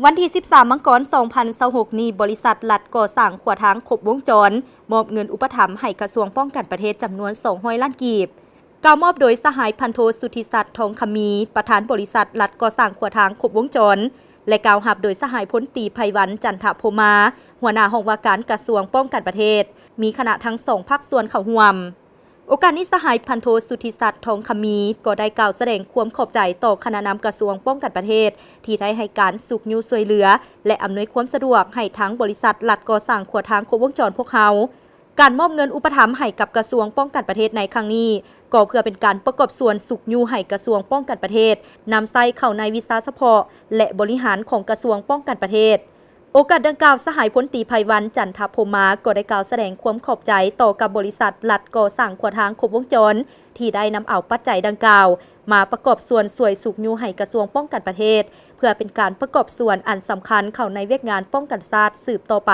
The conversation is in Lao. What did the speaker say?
ວັນທີສິບສາມ ມັງກອນ ສອງພັນຊາວຫົກນີ້, ບໍລິສັດລັດກໍ່ສ້າງຂົວທາງຄົບວົງຈອນ ມອບເງິນອຸປະຖຳໃຫ້ກະຊວງປ້ອງກັນປະເທດຈຳນວນສອງຮ້ອຍລ້ານກີບ. ກ່າວມອບໂດຍສະຫາຍພັນໂທ ສຸດທິສັດ ທອງຄຳມີ, ປະທານບໍລິສັດລັດກໍ່ສ້າງຂົວທາງຄົບວົງຈອນ ແລະ ກ່າວຮັບໂດຍສະຫາຍພົນຕີ ໄພວັນ ຈັນທະພົມມາ, ຫົວໜ້າຫ້ອງວ່າການກະຊວງປ້ອງກັນປະເທດ, ມີຄະນະທັງສອງພາກສ່ວນເຂົ້າຮ່ວມ. ໂອກາດນີ້, ສະຫາຍພັນໂທ ສຸດທິສັດ ທອງຄຳມີ ກໍໄດ້ກ່າວສະແດງຄວາມຂອບໃຈຕໍ່ຄະນະນຳກະຊວງປ້ອງກັນປະເທດ ທີ່ໄດ້ໃຫ້ການຊຸກຍູ້ຊ່ວຍເຫຼືອ ແລະ ອຳນວຍຄວາມສະດວກໃຫ້ທາງບໍລິສັດລັດກໍ່ສ້າງຂົວທາງຄົບວົງຈອນພວກເຮົາ. ການມອບເງິນອຸປະຖຳໃຫ້ກັບກະຊວງປ້ອງກັນປະເທດໃນຄັ້ງນີ້ ກໍເພື່ອເປັນການປະກອບສ່ວນຊຸກຍູ້ໃຫ້ກະຊວງປ້ອງກັນປະເທດ ນຳໃຊ້ເຂົ້າໃນວິຊາສະເພາະ ແລະ ບໍລິຫານຂອງກະຊວງປ້ອງກັນປະເທດ. ໂອກາດດັ່ງກ່າວ, ສະຫາຍພົນຕີ ໄພວັນ ຈັນທະພົມມາ ກໍໄດ້ກ່າວສະແດງຄວາມຂອບໃຈຕໍ່ກັບບໍລິສັດລັດກໍ່ສ້າງຂົວທາງຄົບວົງຈອນ ທີ່ໄດ້ນຳເອົາປັດໄຈດັ່ງກ່າວ ມາປະກອບສ່ວນຊ່ວຍຊຸກຍູ້ໃຫ້ກະຊວງປ້ອງກັນປະເທດ ເພື່ອເປັນການປະກອບສ່ວນອັນສຳຄັນເຂົ້າໃນວຽກງານປ້ອງກັນຊາດສືບຕໍ່ໄປ.